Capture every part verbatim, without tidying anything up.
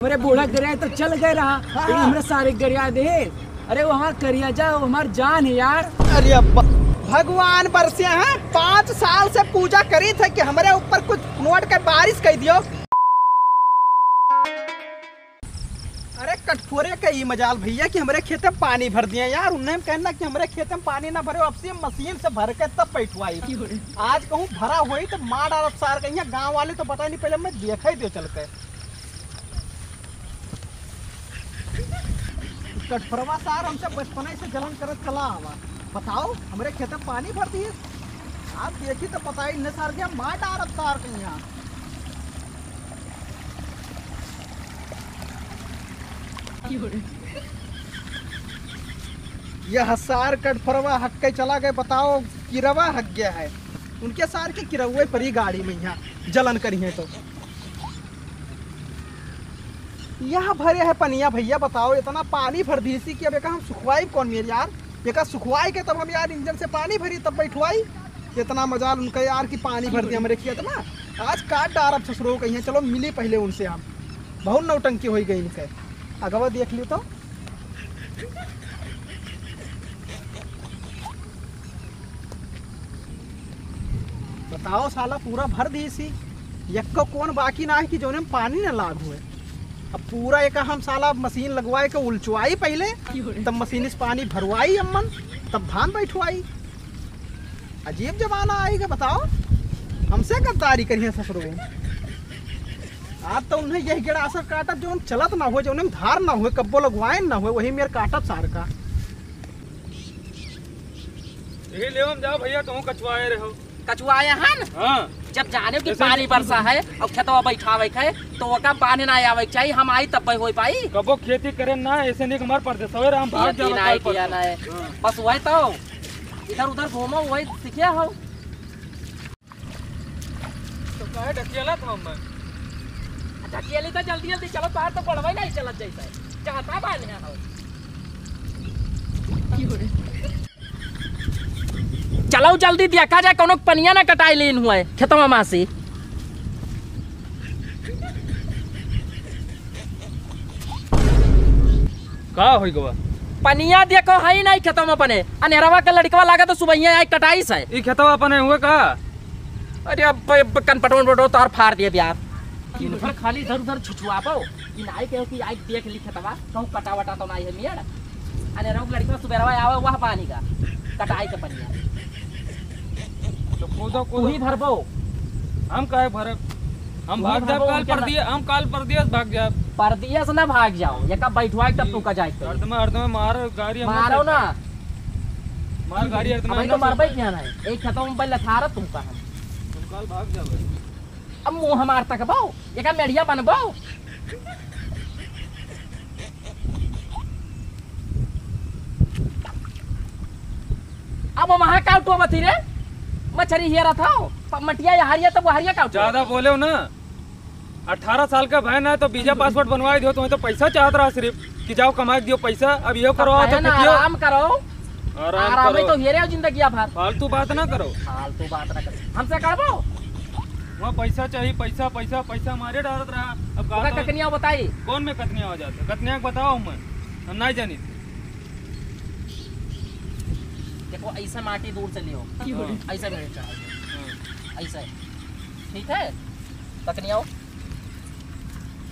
अरे बूढ़ा गरिया तो चल गए रहा, हाँ। लेकिन हमरे सारे गरिया दे। अरे वो हमार करिया जा, वो हमार जान है यार। अरे अब्बा, भगवान बरसे हैं, पाँच साल से पूजा करी थे कि हमरे ऊपर कुछ नोट के बारिश कर दियो। अरे कटफोरे का ई मजाल भैया कि हमरे खेते पानी भर दिए यार। उन्हें हम कहना कि हमरे खेते में पानी ना भरे, अब से मशीन से भर के तब बैठवाई। आज कहूँ भरा होई तो मार डालब सार के। यहाँ गाँव वाले तो पता नहीं, पहले मैं देखा ही दियो चल के। कटफोरवा सार हमसे बचपन से जलन करत चला आवा। बताओ, हमरे खेते में पानी भर दिए। आज देखी तो पता ही न सार के मार डालब सार के यहाँ। यह सार कटफोरवा हक के चला गए, बताओ, किरवा हक गया है। उनके सार के किरवे परी गाड़ी में यहाँ जलन करी है तो। यह भरे है पनिया भैया, बताओ, इतना पानी भर दीसी कि अब एका हम सुखवाई कौन मेर यार? एका सुखवाई के तब हम यार इंजन से पानी भरी तब बैठवाई। इतना मजाल उनका यार कि पानी भर दिया हमरे खेत में। आज काट डारब ससुरो कहीं, चलो मिली पहले उनसे हम। बहुत नौटंकी होई गई इनके। अगवा देख ली तो। बताओ साला, पूरा भर दीसी, यक्को कौन बाकी ना है कि जोने में पानी ना लाग हुए। अब पूरा एका हम साला मशीन लगवाए के उलचवाई पहले, तब मशीन से पानी भरवाई अम्मन, तब धान बैठवाई। अजीब जमाना आइगा, बताओ, हमसे गद्दारी करिहैं ससुरो। आज तो उन्हें यह गेड़ा असर काटब, जौन चलत ना हो, जौन धार ना हो, कब्बो लगवाए ना हो, वही मेर काटब सार का। यही लेवम जाओ भैया, तुहूँ कचवाए रहो। कचवाए हन? हाँ। जब जाने कि ऐसे पानी नहीं। बरसा है और खेतवा बैठावे के है, तो ओका बांधे ना आवे के चाहिए, हम आई तब होई पाई। कबो खेती करे ना, ऐसे नहीं कि हमार परदेसवे रहा, हम भाग खेती जावे नहीं काल किया परसों। ना है। हाँ। बस वही तो, इधर उधर घूमो, वही सीखे हो। तो काहे ढकेलत हो मैं? ढकेली तो जल्दी जल्दी चलो, तार तो बढ़वे नहीं चलत जैसे। चाहता बांधे हो। चलो जल्दी देखा जाए, कोनो पनिया ना कटाई लीन हुए खेतवा मा से। का होई गवा? पनिया देखो है ही नहीं खेतवा मा अपने। अनेरवा के लड़कवा लागा तो सुबहिया आई कटाई से। ई खेतवा अपने हुए का? अरे अब, अब कनपटवन बटो तार फाड़ दिए यार। दिन भर खाली इधर उधर छुछुआबो। ई नाई कहे कि आई देख ली खेतवा, कहूँ कटा वटा तो नाई है मियाँ। अनेरवा के लड़कवा सुबेरवा आवे, वह पानी का कटाई के पनिया। तो कूदो, कूदो। तू ही भरबो। हम काहे भरब? हम तू ही भाग जाब भरबो, काल उनके परदिया, हम काल परदिया से भाग जाब। परदिया से ना भाग जाओ, एका बैठवा के तब तू का जाए के पड़ी। अर्ध में, अर्ध में मार गाड़ी हम मारो ना। मार गाड़ी अर्ध में अबे हम तो ना मरबे सोचब। क्या ना है? एक खेतवा में पहले थारा तू का हम। हम काल भाग जाब। अब मुँह हमार तकबो, एका मेढ़िया बनबो। अब वहाँ का उठो बती रे, मछरी हेरत हो, प-, मटिया यहारिया तब वहारिया का उठो। ज्यादा बोले हो ना, अठारह साल का भय ना है तो वीजा पासपोर्ट बनवा दियो, तुम्हें तो पैसा चाहत रहा सिर्फ कि जाओ कमा के दियो पैसा, अब ये करो, अब तो है ना, कुछ आराम करो। आराम आराम करो। तो ये रहे जिंदगी भर। फालतू बात ना करो। फालतू बात ना करो। हमसे करबो? वहाँ पैसा चाहिए, पैसा, पैसा, पैसा मारे डालत रहा। अब कहा ओका तो कतनिया बताई? कौन में कतनिया हो जाता? कतनिया के बताओ, मैं, हम नहीं जानी। देखो, ऐसा माटी दूर से लियो। हाँ। ऐसा मेरे चढ़ाओ। हाँ। ऐसा है। ठीक है? कतनिया हो?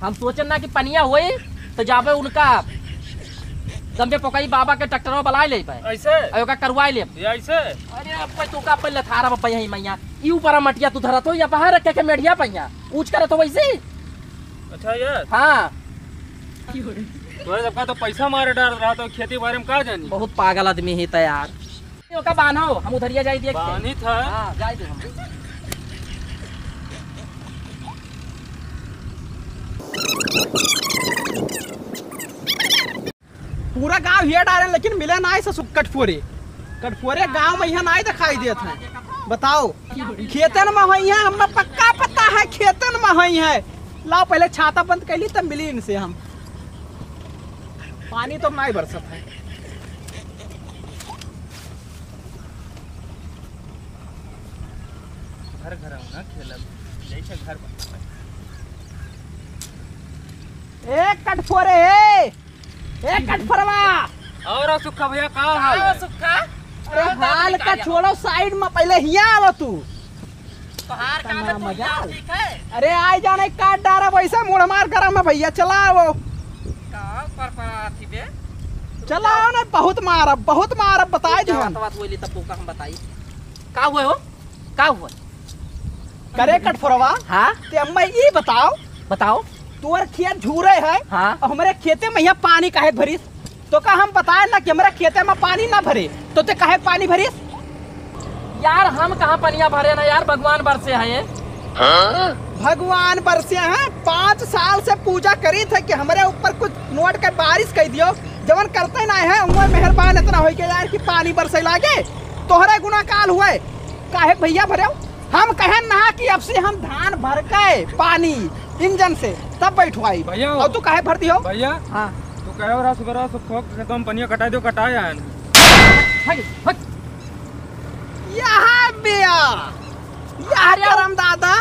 हम सोचन ना कि पनिया होई, तो जाबे उनका गंबे पोकई बाबा के ट्रैक्टरवा बलाए ले पाए। ऐसे? और ओका करवाए ले। ये ऐसे? अरे, अब तू का पहले थारा बाबा यही मैया। ई ऊपर मटिया तू धरत हो या बाहर रखे के मेढ़िया पैया। ऊँच करत हो वैसे? अच्छा यार। हाँ। तोरे सबका तो पैसा मारे डाल रहा, तो खेती बारे में का जानी? बहुत पागल आदमी ही त यार। ओका बान्हो, हम उधरिया जाई देख के। बान्ही था। हाँ, जाई दे हम। पूरा गांव हिया डारे, लेकिन मिले ना ऐसा सुख कटफोरे। कटफोरे गांव में यहाँ ना दिखाई देत है। बताओ, खेतन में होई है, हमें पक्का पता है खेतन में होई है। लाओ पहले छाता बंद कर ली, तब मिली इनसे हम। पानी तो नहीं बरसत है। घर घर आओ ना खेलब, जैसे घर बना है। ए कटफोरे, ए, ए कटफोरवा। और सुक्खा भैया, का हाल है? सुक्खा? अरे, हाल का छोड़ो, side में पहले हियाँ आवा तू। तोहार काम है, तू मजाल। ठीक है? अरे, आइ जाने काट डारा, वैसे मुड़ मार गरम है भैया, चला आवो। का पर पर आथी बे? चला आओ ना, बहुत मारब, बहुत मारब, बताइ दिहन। बात बोली तब का हम बताई? का हुआ हो? का हुआ? करे कटफोरवा, हाँ? ते अम्मा ई बताओ, बताओ। तोर खेत झूरे है, हाँ। और हमरे खेते में यहाँ पानी काहे भरिस? तो का हम बताए ना कि हमरे खेते में पानी ना भरे, तो ते काहे पानी भरिस? यार, हम कहाँ पनिया भरे ना यार, भगवान बरसे हैं ये। भगवान बरसे हैं, पाँच साल से पूजा करी थे कि हमरे ऊपर कुछ नोट के बारिश कइ दियो, जवन करते ना है, उमर मेहरबान इतना होइ के यार कि पानी बरसे लागे, तोहरे गुनाकाल हुए, काहे भैया भरे? हम कहेन ना कि अब से हम धान भर के पानी इंजन से तब बैठवाई। भैया। और तू काहे भर दियो? भैया। हाँ। तू कहे रहा सुबह रहा सब खेतों में पनिया कटाइ दियो, कटाए आए हैं। हट, हट। यहाँ बे आ। यहाँ अरे करम दादा।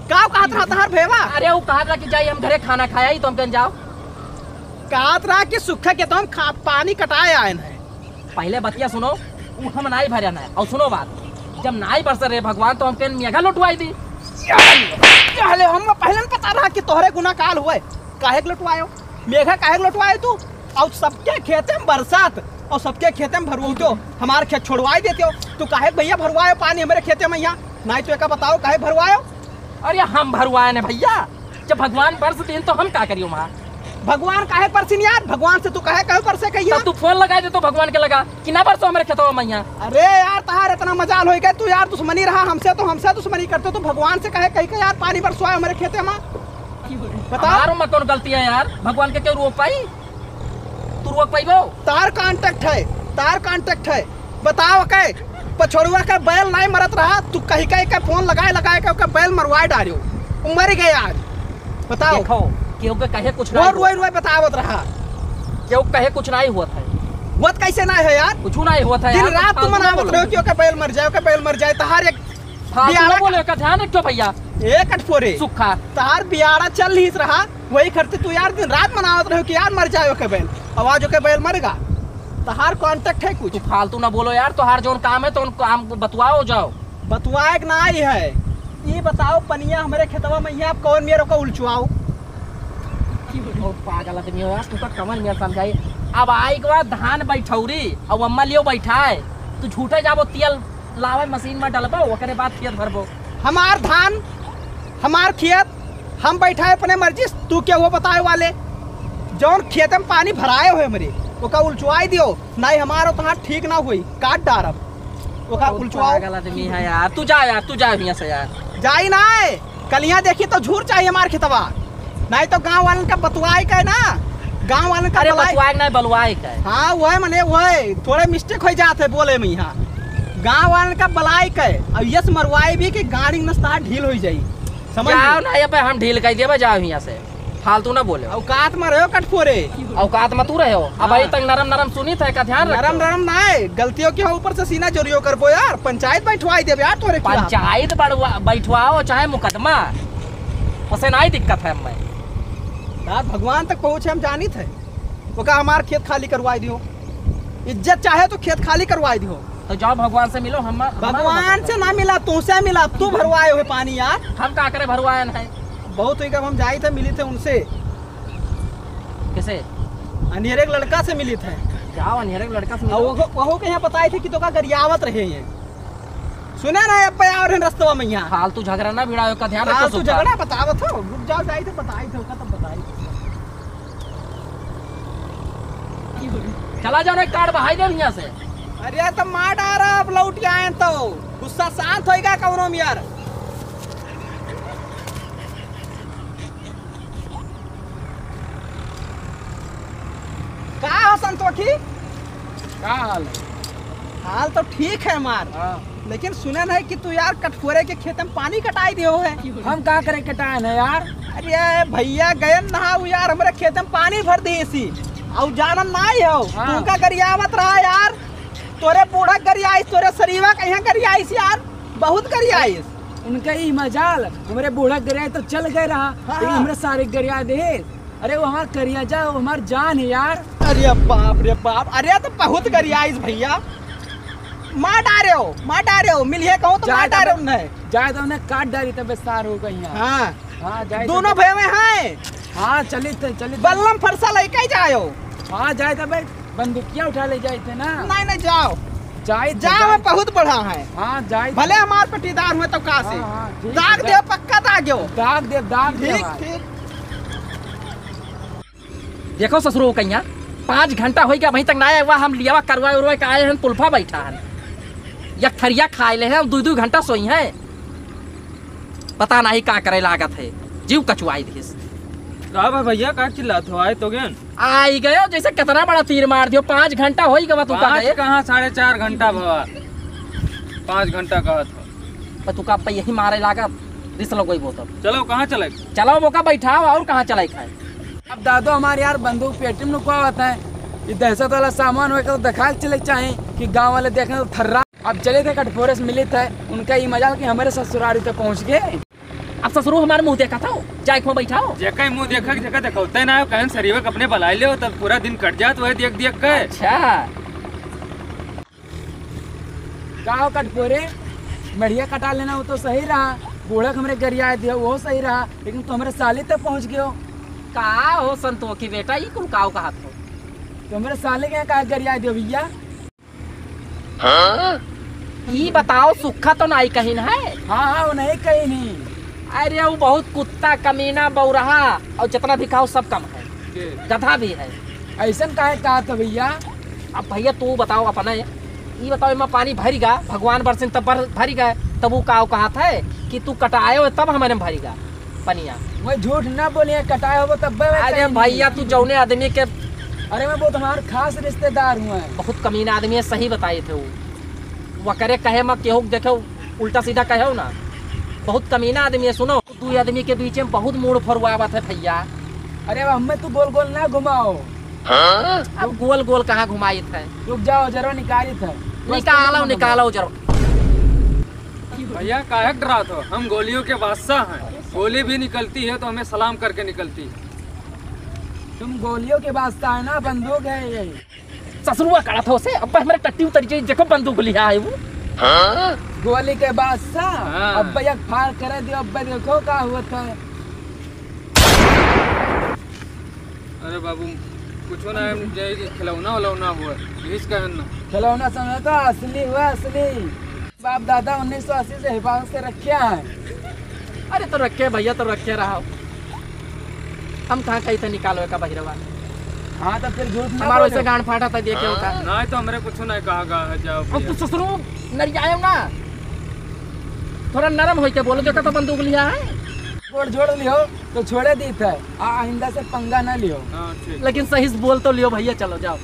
का कहत रहा तहार भेवा? अरे वो कहत रहा कि जाई हम घरे खाना खाया ही तो हम कहन जाओ। कहत रहा कि सुक्खा खेतों में खा-, पानी कटाए आए हैं। पहले बतिया सुनो, उ हम नाई भरे ना। और सुनो बात, जब नाई बरसे रे भगवान, तो हमके मेघा लुटवाई दी। चले, हम पहले न पता रहा कि तोहरे गुनाकाल हुए, काहे के लुटवायो? मेघा काहे के लुटवायो तू? और सबके खेते में बरसात, और सबके खेते में भरवाओ, हमार खेत छोड़वाई देते हो। तू काहे के भैया भरवायो पानी हमरे खेते में यहाँ? नाई तो एका बताओ, काहे भरवायो? अरे हम भरवाए ने भैया, जब भगवान बरस दिन तो हम का करियो वहाँ? भगवान काहे परसिन यार? भगवान से तू काहे, काहे परसे कहिया? तब तू फोन लगाए दे तो भगवान के लगा कि ना बरसो हमरे खेतवा में यहाँ। अरे यार, तहार इतना मजाल होई गए तू यार, दुश्मनी रहा हमसे तो हमसे दुश्मनी करते, तू भगवान से काहे कही के यार पानी बरसवाए हमरे खेते में? बताओ। हमारो में कौन गलती है यार? भगवान के क्यों रोक पाई? तू रोक पाइबो? तार contact है, तार contact है। बताओ के, पछोड़ुआ के बैल नाई मरत रहा, तू कही कही के फोन लगाए लगाए के ओके बैल मरवाए डारियो, उ मर गए आज। बताओ। देखो, केहू के कहे कुछ वो नहीं रोए हुआ। रोए बतावत रहा। केहू कहे कुछ नहीं हुआ था। हुआ तो कैसे नहीं है यार? कुछ नहीं हुआ था दिन यार, रात तू फालतू ना मनावत बोलो। रहो कि ओके बैल मर जाए, ओके बैल मर जाए, तहार एक फालतू ना बियाड़ा बोले का ध्यान रखो भैया। ए कटफोरे। सुक्खा। तहार बियाड़ा चल रही रहा, वही खरते तू यार दिन रात मनावत रहो कि यार मर जाए ओके बैल। आवाज ओके बैल मरेगा। तहार contact है कुछ? तू फालतू ना बोलो यार, तोहार जौन काम है तो उन काम को बतवाओ जाओ। बतवाए के नाई है। ई बताओ पनिया हमरे खेतवा में यहाँ कौन मेर ओका उलचुआओ? ओ पागल आदमी हो यार, तू तो कमर मेर समझाई। अब आई के बाद धान बैठौरी, अब अम्मा लियो बैठाए, तू झूठे जाबो तेल लावे मशीन में डलबो, ओकरे बाद खेत भरबो। हमार धान, हमार खेत, हम बैठाए अपने मर्जी से, तू के वो बताए वाले? जौन खेत में पानी भराए हुए हमरे, ओका उलचुआई दियो, नाई हमार तोहार ठीक ना होई, काट डारब। ओका बहुत उलचुआओ। पागल आदमी है यार, तू जा यार, तू जा यहाँ से यार। जाई ना, कलिया देखी तो झूर चाहिए हमार खेतवा, नहीं तो गाँव वालन का बतुआई के ना, गाँव वालन का अरे बलाई। बतुआई के ना, बलुआई के। हाँ, वह मने वह थोड़े mistake हो जात है बोले में यहाँ। गाँव वालन का बलाई के, अब यस मरवाई भी कि गाड़ी नस्ता ढील हो जाई, समझ जाओ लो। ना, ये पे हम ढील कर दिया, जाओ यहाँ से, फालतू ना बोले। औकात में रहो कटफोरे। औकात में तू रहो। अब हाँ। अभी तक नरम नरम सुनी थे का ध्यान रखो। नरम नरम ना है, गलतियों के ऊपर से सीना जोरियो करबो यार, पंचायत बैठवाई देबे यार तोरे खिलाफ। पंचायत बढ़वा-, बैठवाओ चाहे मुकदमा, उसे नहीं दिक्कत है हमें। यार भगवान तक पहुँचे हम जानित है, ओका हमार खेत खाली करवाई दियो, इज्जत चाहे तो खेत खाली करवाई दियो। तो जाओ भगवान से मिलो, हम, हमारा भगवान मतलब से ना मिला, तू से मिला, तू भरवाए हुए पानी यार। हम का करे भरवाए नहीं? बहुत हुई, कब हम जाई थे, मिली थे उनसे। किसे? अनियरे के लड़का से मिली थे। जाओ, अनियरे के लड़का से मिलो। और वो, वो के यहाँ बताए थे कि तो का गरियावत रहे हैं। सुने ना, अब पे और हैं रस्तवा में यहाँ। फालतू झगड़ा ना भिड़ाओ, का ध्यान रखो फालतू सबका। झगड़ा बतावत हो, रुक जाओ, जाई थे, बताई थे, ओका तब बताई। चला जाओ ना, एक तार बहाई दे यहाँ से। अरे तो मार डारा, अब लौट के आए तो गुस्सा शांत होएगा कौनो में यार। का हो संतोखी? का हाल है? हाल तो ठीक है हमार। हाँ। लेकिन सुने नहीं कि तू यार कटफोरे के खेत में पानी कटाई दियो है। हम का करे कटाए न यार? अरे भैया गयन नहा उ यार हमरे खेत में पानी भर दे सी। और जानन नहीं हो, हाँ। तू का गरियावत रहा यार। तोरे बूढ़ा गरियाइस, तोरे सरीवा कहीं गरियाइस यार, बहुत गरियाइस। उनका ई मजाल, हमरे बूढ़ा गरिया तो चल गए रहा, हाँ, लेकिन हाँ। हमरे सारे गरिया दे। अरे वो हमार करिया जा, वो हमार जान है यार। अरे बाप रे बाप, अरे तो बहुत गरियाइस भइया। मार डारे हो, मार डारे हो, मिलिहे कहूँ तो मार डारे हो। नहीं, जाए तो उन्हें काट डारी तबे सार हो गई है। हाँ। हाँ, जाए तो दोनों भइया में हैं। हाँ, चली थे, चली थे। बल्लम फरसा लेके जायो। हाँ, जाए तो भाई, बंदूकिया उठा ले जाए थे ना। नहीं, नहीं, जाओ। जाए थे, जाओ, जाए। बहुत बढ़ा है। हाँ, जाए थे। भले हमार पटीदार हुए तो का से। हाँ, हाँ, ठीक है, दाग दे, पक्का दाग हो। दाग दे, दाग दे ठीक, भाई। ठीक। देखो ससुरो कहिया, पाँच घंटा होइ गया, अबहीं तक ना आया हुआ। हम लियावा करवाए उरवाए के आए हैं, कुल्फा बैठा है, एक थरिया खाए ले हैं, दू दू घंटा सोई हैं। पता नहीं का करे लागत है, जीव कचुआई दिस। का बा भइया, का चिल्लात हो? आए तो गेन। आई गयो, जैसे कितना बड़ा तीर मार दियो। पाँच घंटा होइ गवा तू का पाँच गए? कहाँ, साढ़े चार घंटा भवा, पाँच घंटा कहत हो। पर तू का पे यही मारे लागत, रिस लगोई बोतल। चलो, कहाँ चले? चलो, मौका बैठाओ, और कहाँ चले खाए? अब दादो हमारे यार बंदूक पेटी में लुकवावत है। ये दहशत वाला सामान होए के तो दिखाए के चले के चाही कि गाँव वाले देखें तो थर्रा। अब चले थे कटफोरे से मिलित है, उनका ये मजाल कि हमारे ससुरारी तक पहुँच गए। अब ससुरो हमारे मुँह देखा था, जाए को बैठाओ। जेका ही मुँह देखा, जेका देखा होता है ना, कहन सरीवा के अपने बुलाए ले, तब पूरा दिन कट जात वही देख देख के। अच्छा। का हो कटपोरे, मढ़िया कटा लेना वो तो सही रहा, बूढ़ा के हमरे गरिया दिया वो सही रहा, लेकिन तू हमरे साली तक पहुँच गयो। का हो संतोखी बेटा, ई कुल काव कहत हो? तू हमरे साली के यहाँ का गरिया दियो भइया? हाँ? ई बताओ, सुक्खा तो नाई कहिन है? हाँ, हाँ, वो नहीं कहिन ही। अरे, वो बहुत कुत्ता, कमीना, बौरहा, और जितना भी कहो, सब कम है। के? गधा भी है। ऐसन काहे कहत हो भइया? अब भइया, तू बताओ अपने, ई बताओ, एमा पानी भरिगा, भगवान बरसिन तब भर, भरिगा, तब वो काव कहत है कि तू कटाए हो, तब हमारे में भरिगा। पनिया। वही झूठ ना बोलिए, कटाए होबो तब बे अरे कहीं भइया, नहीं। तू जौने आदमी के अरे मैं बहुत हमार खास रिश्तेदार हुए हैं। बहुत कमीना आदमी है, सही बताए थे वो। वकरे कहे मा केहू के देखे, उल्टा सीधा कहे हो ना। बहुत कमीना आदमी है, सुनो। दू आदमी के बीच में बहुत मूड़ फरुआवत है भइया। अरे अब हमें तू गोल गोल ना घुमाओ। हाँ? अब गोल गोल कहाँ घुमाइत है? रुक जाओ, जरा निकालित है। निकालो, निकालो जरा। भइया, काहे डरात हो? हम गोलियों के बादशाह हैं। गोली भी निकलती है तो हमें सलाम करके निकलती है। तुम गोलियों के बादशाह है ना, बंदूक है ये। ससुरुआ कड़त हो से, अब हमरे टट्टी उतरी जाई, देखो बंदूक लिहा है वो। गोली के बादशाह, हाँ। अब एक फार करे दियो, अब देखो का हुआ था। अरे बाबू, कुछो ना, हम जे खिलौना उलौना हुआ, यही से कहन ना। खिलौना समझता, असली हुआ, असली। बाप दादा उन्नीस सौ अस्सी से हिफाजत से रखे हैं। अरे तो रखे भइया, तो रखे रहा। हम कहाँ कही थे निकालो एका बहिरवा? हाँ, तो फिर झूठ ना हमारो बोलो। ऐसे गांड फाटा था, देखे होता। ना, तो हमरे कुछो ना कहा गा है, जाओ अब भइया। तू ससुरो नरियायो ना, थोड़ा नरम होई के बोलो, देखो तो बंदूक लिहा है। गोड़ जोड़ लियो तो छोड़े दी थे, आ आइंदा से पंगा ना लियो। हाँ, ठीक। लेकिन सही से बोल तो लियो भइया, चलो जाओ।